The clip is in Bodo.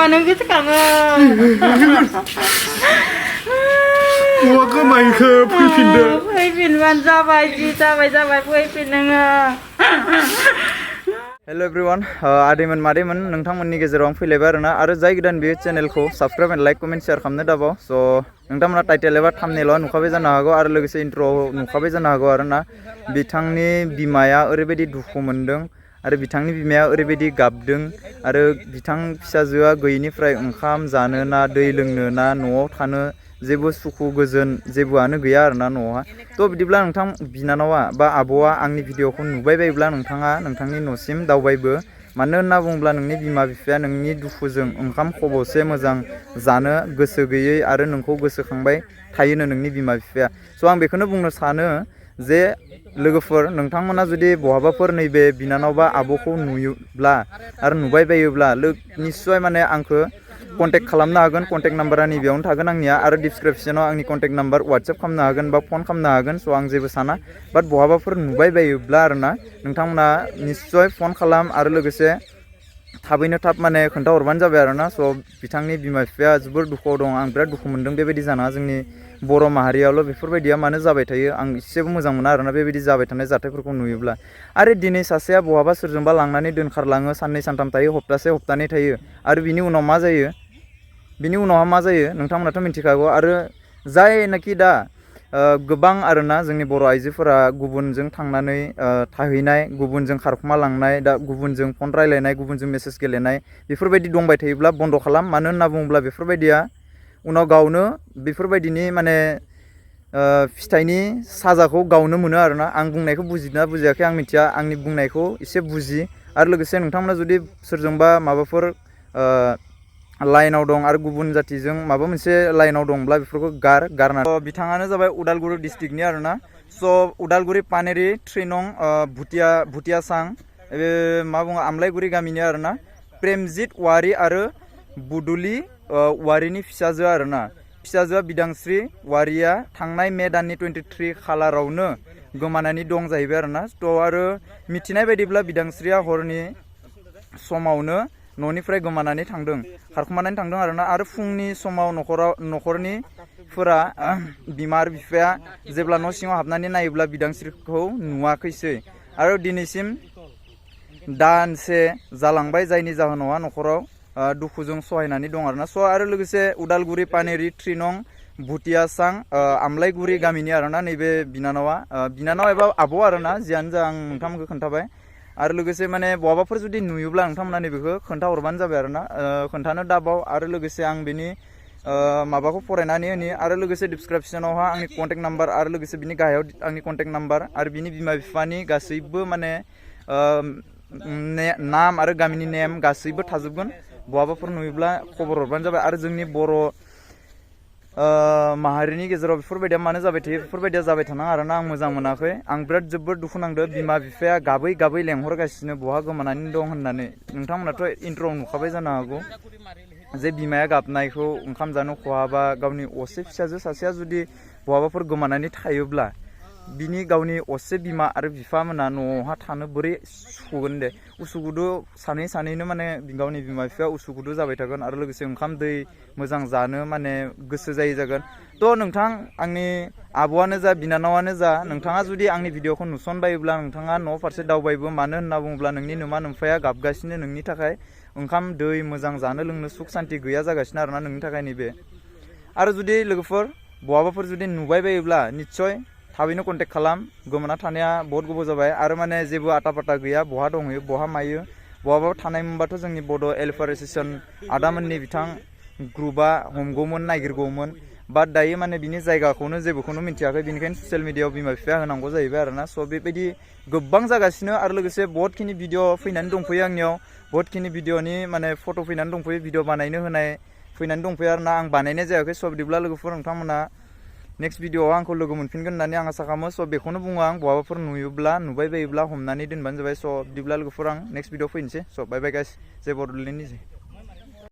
मानो गोसोखाङो गोमायखो फैफिनदो फैफिनबानो जाबाय जि जाबाय फैफिन नोङो हेल' एभ्रिवान आदैमोन मादैमोन नोंथांमोननि गेजेराव आं फैलायबाय आरोना आरो जाय गोदान बे चेनेलखौ subscribe and like comment share खालामनो दाबाव स' नोंथांमोना टाइटेल एबा थाम्बनेइलाव नुखाबाय जानो हागौ आरो लोगोसे इन्ट्र'आव नुखाबाय जानो हागौ आरोना बिथांनि बिमाया ओरैबायदि दुखु मोनदों आरो बिथांनि बिमाया ओरैबायदि गाबदों आरो बिथां फिसाजोआ गैयिनिफ्राय ओंखाम जानो ना दै लोंनो ना न'आव थानो जेबो सुखु गोजोन जेबोआनो गैया आरोना न'आवहा थ' बिदिब्ला नोंथां बिनानावा बा आब'आ आंनि भिडिअखौ नुबाय बायोब्ला नोंथाङा नोंथांनि न'सिम दावबायबो मानो होनना बुङोब्ला नोंनि बिमा बिफाया नोंनि दुखुजों ओंखाम खबसे मोजां जानो गोसो गैयै आरो नोंखौ गोसोखांबाय थायोनो नोंनि बिमा बिफाया स' आं बेखौनो बुंनो सानो जे लोगोफोर नोंथांमोना जुदि बहाबाफोर नैबे बिनानाव बा आब'खौ नुयोब्ला आरो नुबाय बायोब्ला निस्सय माने आंखौ कन्टेक्ट खालामनो हागोन कन्टेक्ट नाम्बारा नैबेयावनो थागोन आंनिया आरो डिसक्रिपसनाव आंनि कन्टेक्ट नाम्बार वाट्सएप खालामनो हागोन बा फन खालामनो हागोन स' आं जेबो साना बाट बहाबाफोर नुबाय बायोब्ला आरोना नोंथांमोना निस्सय फन खालाम आरो लोगोसे थाबैनो थाब माने खोन्थाहरबानो जाबाय आरोना स' बिथांनि बिमा बिफाया जोबोर दुखुआव दं आं बिराद दुखु मोनदों बेबायदि जानाङा जोंनि बर' माहारियावल' बेफोरबायदिया मानो जाबाय थायो आं एसेबो मोजां मोना आरोना बेबायदि जाबाय थानाय जाथायफोरखौ नुयोब्ला आरो दिनै सासेया बहाबा सोरजोंबा लांनानै दोनखारलाङो साननै सानथाम थायो हप्तासे हप्तानै थायो आरो बिनि उनाव मा जायो बिनि उनावहा मा जायो नोंथांमोनाथ' मिथिखागौ आरो जायनाखि दा गोबां आरोना जोंनि बर' आइजोफोरा गुबुनजों थांनानै थाहैनाय गुबुनजों खारखुमा लांनाय दा गुबुनजों फन रायलायनाय गुबुनजों मेसेज गेलेनाय बेफोरबायदि दंबाय थायोब्ला बन्द' खालाम मानो होनना बुङोब्ला बेफोरबायदिया उनाव गावनो बेफोरबायदिनि माने फिथाइनि साजाखौ गावनो मोनो आरोना आं बुंनायखौ बुजिदोंना बुजियाखै आं मिथिया आंनि बुंनायखौ एसे बुजि आरो लोगोसे नोंथांमोना जुदि सोरजोंबा माबाफोर लाइनाव दं आरो गुबुन जातिजों माबा मोनसे लाइनाव दंब्ला बेफोरखौ गारना बिथाङानो जाबाय उदालगुरि डिस्ट्रिक्टनि आरोना स' उदालगुरि पानेरि 3 नं भुटियासां मा बुङो आमलायगुरि गामिनि आरोना प्रेमजित वारि आरो बुदुलि वारिनि फिसाजो आरोना फिसाजोआ बिदांस्रि वारिया थांनाय मे दाननि 23 खालारावनो गोमानानै दं जाहैबाय आरोना थ' आरो मिथिनाय बायदिब्ला बिदांस्रिया हरनि समावनो न'निफ्राय गोमानानै थांदों खारखुमानानै थांदों आरोना आरो फुंनि समाव न'खरनिफोरा बिमा आरो बिफाया जेब्ला न' सिङाव हाबनानै नायोब्ला बिदांस्रिखौ नुवाखैसै आरो दिनैसिम दानसे जालांबाय जायनि जाहोनाव न'खराव दुखुजों सहायनानै दं आरोना स' आरो लोगोसे उदालगुरि पानेरि 3 नं भुटियासां आमलायगुरि गामिनि आरोना नैबे बिनानाव एबा आब' आरोना जियानो जा आं नोंथांमोनखौ खोन्थाबाय आरो लोगोसे माने बहाबाफोर जुदि नुयोब्ला नोंथांमोना नैबेखौ खोन्थाहरबानो जाबाय आरोना खोन्थानो दाबाव आरो लोगोसे आं बेनि माबाखौ फरायनानै होनि आरो लोगोसे डिसक्रिपसनावहा आंनि कन्टेक्ट नाम्बार आरो लोगोसे बिनि गाहायाव आंनि कन्टेक्ट नाम्बार आरो बिनि बिमा बिफानि गासैबो माने नाम आरो गामिनि नेम गासैबो थाजोबगोन बहाबाफोर नुयोब्ला खबर हरबानो जाबाय आरो जोंनि बर' माहारिनि गेजेराव बेफोरबायदिया मानो जाबाय थायो बेफोरबायदिया जाबाय थानाङा आरोना आं मोजां मोनाखै आं बिराद जोबोद दुखु नांदों बिमा बिफाया गाबै गाबै लेंहरगासिनो बहा गोमानानै दं होननानै नोंथांमोनाथ' इन्ट्र'आव नुखाबाय जानो हागौ जे बिमाया गाबनायखौ ओंखाम जानो खहाबा गावनि असे फिसाजो सासेया जुदि बहाबाफोर गोमानानै थायोब्ला बिनि गावनि असे बिमा आरो बिफामोना न'आवहा थानो बोरै सुखुगोन दे उसुखुदु सानैनो माने गावनि बिमा बिफाया उसुखुदु जाबाय थागोन आरो लोगोसे ओंखाम दै मोजां जानो माने गोसो जायै जागोन थ' नोंथां आंनि आब'आनो जा बिनानावानो जा नोंथाङा जुदि आंनि भिडिअखौ नुसनबायोब्ला नोंथाङा न' फारसे दावबायबो मानो होनना बुङोब्ला नोंनि नोमा नोम्फाया गाबगासिनो नोंनि थाखाय ओंखाम दै मोजां जानो लोंनो सुख सान्ति गैया जागासिनो आरोना नोंनि थाखाय नैबे आरो जुदि लोगोफोर बहाबाफोर जुदि नुबाय बायोब्ला निस्सय थाबैनो कन्टेक्ट खालाम गोमाना थानाया बहुत गोबाव जाबाय आरो माने जेबो आटा पाटा गैया बहा दंहैयो बहा मायो बहाबा थानाय मोनबाथ' जोंनि बड' वेलफेयार एस'सियेसन आदामोननि बिथां ग्रुपआ हमगौमोन नागिरगौमोन बाट दायो माने बिनि जायगाखौनो जेबोखौनो मिथियाखै बेनिखायनो ससियेल मिडियायाव बिमा बिफाया होनांगौ जाहैबाय आरोना स' बेबायदि गोबां जागासिनो आरो लोगोसे बहुतखिनि भिडिअ फैनानै दंफैयो आंनियाव बहुतखिनि भिडिअनि माने फट' फैनानै दंफैयो भिडिअ बानायनो होनाय फैनानै दंफैयो आरोना आं बानायनाय जायाखै स' बिदिब्ला लोगोफोर नोंथांमोना नेक्स्ट भिडिअआव आंखौ लोगो मोनफिनगोन होननानै आं आसा खालामो स' बेखौनो बुङो आं बहाबाफोर नुयोब्ला नुबाय बायोब्ला हमनानै दोनबानो जाबाय स' बिदिब्ला लोगोफोर आं नेक्स्ट भिडिअ फैनोसै स' बाय बाय गाइस जय बड'लेण्ड निउस